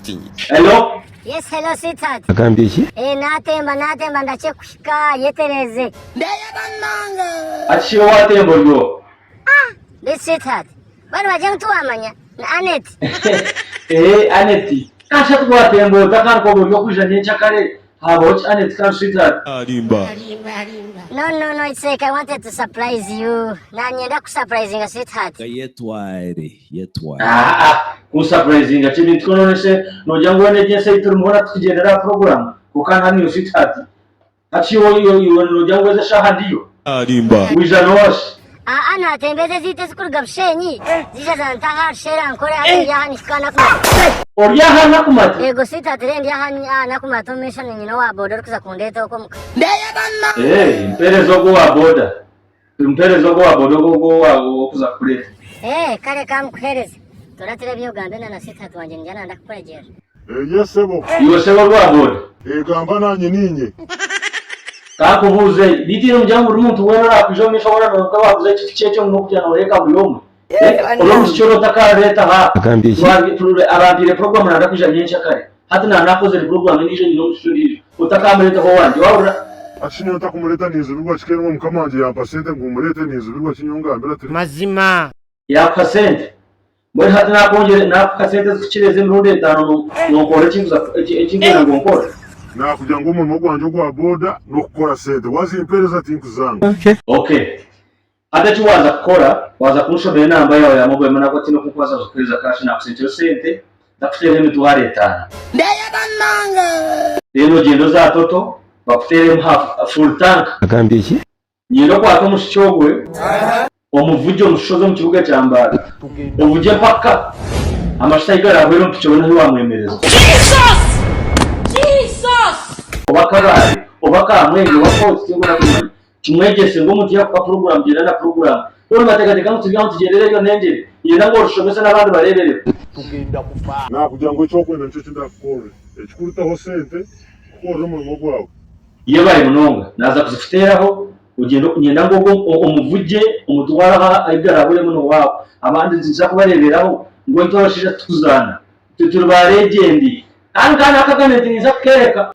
Tinye. Hello? Yes, hello sweetheart. Agambye ki? Eh, natemba natemba ndakye kuhika yetereze. Ati shi watemba ori oha? This sweetheart. Bani bagye ngu tiwamanya? Ni Annet. Eh, Annet. Kandi shi hati watemba ota kandi koba ori okwija nyenkyakare habaho ki Annet kandi sweetheart? Arimba. No, no, no, it's like I wanted to surprise you. Nanyenda kusurprisinga sweetheart. Yetware, yetware. Aa, kunsapurayizinga ki ebintu ko none se nogira ngu weena egi ensi ei turimu hoona tukugyendera aha puroguramu kwonka hanu iwe sweetheart hati iwe iwe nogira ngu ezi eshaaha ndiyo Arimba. waija nooha shi? Aa, natemba ezi eziitu ezikuruga Bushenyi, ziija zantaaha aha Rusheera nkore hati ndi aha nihika Nakumata. Ori aha Nakumata? Yego sweetheart, re ndi aha aha Nakumata omu maisho ni nyine owa boda orikuza kundeeta okwo omuka. Ee, mpeereza ogwo owa boda. Mpeereza ogwo owa boda ogwo ogwo ow'okuza kukureeta. Ee, kare ka nkuheereze. Turatira ebi ogambe na na sweetheart wangye ningya nanda kukuregyerera. Ee, yes sebo. Iwe sebo ori owa boda? Ee, gamba naanye niinye. Ka nkubuuze, beitu imwe nimugira ngu buri muntu weena oraakwija omu maisho hoona nooruga waaguza ekiti kyekyo ngu n'okugira nooreeka buri omwe? Ee, ori omushiki ori otakareeta aha. Agambye ki? Abampiire puroguraamu nanda kwija nyenkyakare. Hati naaba naakozire puroguraamu endiijo nyine omushiki ondiijo. Otakamureetaho owangye, waahurira? Ati shi nyowe ntakumureta ninzibirwa ki kenwa mukama wangye yampa sente ngu murete ninzibirwa ki nyowe ngambira ati. Mazima. Yaakuha sente? Mbwenu hati naakwongyere naakuha sente ezikukira ezi emirundi etaano nonkorera eki nkuza eki nkwenda ngu onkore? Naakugira ngu omurimo gwangye ogwa boda n'okukora sente wazimpereza tinkuzanga. Okay. Hati eki waaza kukora, waaza kunshomera enamba yaawe ya mobile money ahakuba tihaine oku nkubaasa kukuheereza cash naakusenkyera esente ndakuteeraho emitwaro etaano. Reero ogyende oze aha Total bakuteeremu half full tank. Agambye ki? Niinyenda okwate omushiki ogwe omuvugye omushoze omu kibuga kya Mbale ovugye mpaka amajuta ahu garaahwere omu piki obone ahu waamwemereza. Oba Kabale oba Kamwenge oba Fort tinkwenda kumanya. Kimwegyese ngu omuntu yaakuha puroguraamu gyenda na puroguraamu. Boona nibateekateeka ngu turi aho nitugyendereyo n'engyere. Niinyenda ngu orishomese n'abandi bareebereho. Naakugira ngu eki orikwenda nikyo eki ndaakukorere. Ekikuru taho sente kukukorera omurimo gwawe. Yebare munonga. Naaza kuzikuteeraho ogyende niinyenda ngu ogwo omuvugye omutware ahu ahu garaahweremu n'owaabo. Abandi niinyija kubareeberaho ngu itwe abashaija titukuzaana. Itwe turi ba reegyendi. Kandi ka n'akagane nti niinyija kukeereka.